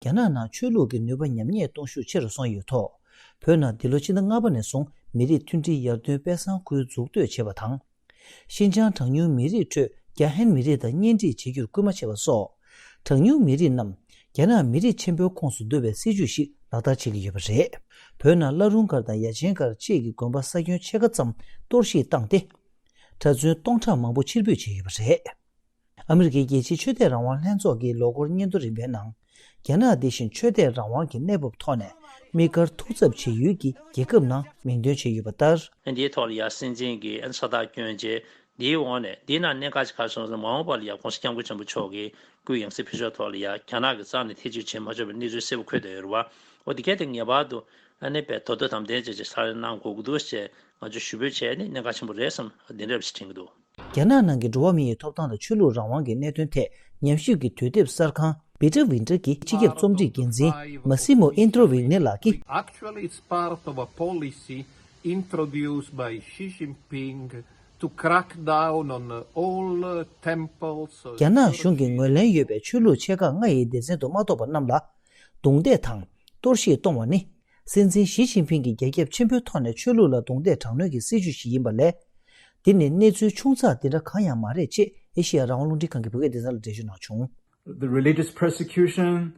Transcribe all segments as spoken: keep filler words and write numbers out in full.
རྒྱ་ནག་ནང་ཆོས་ལུགས་ཀྱི་ནུས་པ་ཉམས་ཉེས་གཏོང་ཤུགས་ཆེ་རུ་སོང་ཡོད་ཐོག་བོད་ནང་འདི་ལོ་ཕྱི་ཟླ་ལྔ་པ་ནས་བཟུང་མི་རིགས་མཐུན་སྒྲིལ་ཡར་ཐོན་དཔེ་བཟང་ཁུལ་འཛུགས་གཏོད་བྱས་པ་དང་། ཤིན་ཅང་གྲངས་ཉུང་མི་རིགས་ཁྲོད་རྒྱ་ཧན་མི་རིགས་དང་གཉེན་སྒྲིག་བྱེད་རྒྱུར་སྐུལ་མ་བྱས་པ་སོགས། གྲངས་ཉུང་མི་རིགས་རྣམས་རྒྱ་ནག་མི་རིགས་ཆེན་པོའི་ཁོངས་སུ་བསྡུ་བའི་སྲིད་ཇུས་ཤིག་ལག་བསྟར་བྱེད་ཀྱི་ཡོད་པ་རེད། བོད་ནང་བླ་རུང་སྒར་དང་ཡ་ཆེན་སྒར་བཅས་ཀྱི་དགོན་པ་ས་ཁྱོན་ཕྱེད་ཀ་ཙམ་གཏོར་བཤིག་བཏང་སྟེ། གྲྭ་བཙུན་སྟོང་ཕྲག་མང་པོ་ཕྱིར་འབུད་བྱས་ཡོད་པ་རེད། ཨ་མི་རི་ཀའི་རྒྱལ་སྤྱིའི་ཆོས་དད་རང་དབང་ལྷན་ཚོགས་ཀྱི་ལོ་འཁོར་སྙན་ཐོ་རིམ་པའི་ནང་། རྒྱ་ནག་འདི་བཞིན་ཆོས་དད་རང་དབང་གི་གནས་བབ་ཐོག་ནས་དམིགས་བཀར་ཐུགས་འཚབ་བྱེད་ཡུལ་གྱི་རྒྱལ་ཁབ་ནང་མིང་འདོན་བྱས་ཡོད་པ་ལྟར། འདིའི་ཐོག་ལ་ཡ་སྲིད་འཛིན་གྱི་ས་རྟགས་བསྐྱོན་རྗེས་འདིའི་འོག་ནས་འདིའི་ནང་གནད་འགག་ཅིག་ག་རེ་བྱུང་ཟེར་ན། མ་འོངས་པ་ལ་ཡ་༸གོང་ས་༸སྐྱབས་མགོན་ཆེན་པོ་མཆོག་གི་སྐུའི་ཡང་སྲིད་ཕེབས་ཕྱོགས་ཐོག་ལ་ཡ་རྒྱ་ནག་གི་རྩ་ནས་ཐེ་བྱུས་བྱེད་མ་ཆོག་པའི་གནས་ཚུལ་ཆེས་མ་ཆོག་པ་འདི་འདྲ་གསལ་པོ་འཁོད་བསྡད་ཡོད་རེད་བ། འོ་དེ་གས་དེ་ངེས་པར་དུ་ཨ་ནི་བས་དོ་དོ་དམ་དེ་བྱས་བྱས་ཚར་གནང་དགོས་ཀྱི་འདུག་ཅེས་ང་ཚོས་ཞུ་འབོད་བྱས་ནས་གནད་འགག་ཆེན་པོ་རེད་བསམ་འདི་འདྲ་ཞིག་དྲན་གྱི་འདུག། རྒྱ་ནག་ནང་གི་འགྲོ་བ་མི་ཡི་ཐོབ་ཐང་དང་ཆོས་ལུགས་རང་དབང་གི་གནད་དོན་ཐད་ཉམས་ཞིབ་ཀྱི་དུས་དེབ་གསར་ཁང་Bitte Winter གྱི་སྤྱི་ཁྱབ་རྩོམ་སྒྲིག་འགན་འཛིན་Massimo Introvigne ལགས་ཀྱིས། Actually, it's part of a policy introduced by Xi Jinping to crack down on all temples. རྒྱ་ནག་གཞུང་གིས་ངོས་ལེན་ཡོད་པའི་ཆོས་ལུགས་ཆེ་ཁག་ལྔ་ཡི་སྡེ་ཚན་དུ་མ་གཏོགས་པ་རྣམས་ལ་རྡུང་རྡེག་དང་གཏོར་བཤིག་གཏོང་བ་ནི། སྲིད་འཛིན་ཞི་ཅིན་ཕིང་གིས་རྒྱ་ཁྱབ་ཆེན་པོའི་ཐོག་ནས་ཆོས་ལུགས་ལ་རྡུང་རྡེག་དྲག་གནོན་གྱི་སྲིད་ཇུས་ཤིག་ཡིན་པ་ལས། འདི་ནི་གནས་ཚུལ་ཆུང་ཙག་འདི་འདྲ་གང་ཡང་མ་རེད་ཅེས་ཨེ་ཤེ་ཡ་རང་དབང་རླུང་འཕྲིན་ཁང་གི་བོད་སྐད་སྡེ་ཚན་ལ་འགྲེལ་བརྗོད་གནང་བྱུང་། The religious persecution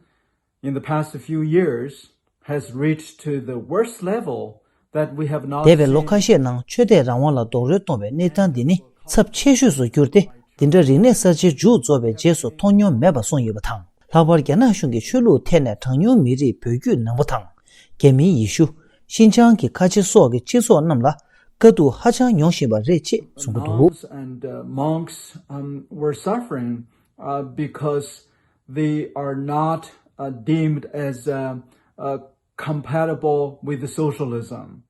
in the past few years has reached to the worst level that we have not འདས་པའི་ལོ་seen. ཁ་ཤས་ནང་ཆོས་དད་རང་དབང་ལ་རྡོག་རོལ་གཏོང་བའི་གནས་སྟངས་འདི་ནི་ཚབས་ཆེ་ཤོས་སུ་གྱུར་ཏེ། འདི་འདྲ་རིག་གནས་གསར་བརྗེ་མཇུག་རྫོགས་པའི་རྗེས་སུ་མཐོང་མྱོང་མེད་པ་གསུངས་ཡོད་པ་དང་། ལྷག་པར་རྒྱ་ནག་གཞུང་གིས་ཆོས་ལུགས་ཐད་ནས་གྲངས་ཉུང་མི་རིགས་བོད་བརྒྱུད་ནང་པ་དང་། རྒྱ་མིའི་ཡེ་ཤུ། ཤིན་ཅང་གི་ཁ་ཆེ་སོགས་ཀྱི་སྤྱི་ཚོགས་རྣམས་ལ་དཀའ་སྡུག་ཧ་ཅང་མྱོང་བཞིན་པ་རེད་ཅེས་གསུངས་ཀྱི་འདུག། Nuns and uh, monks um, were suffering uh, because they are not uh, deemed as uh, uh, compatible with socialism.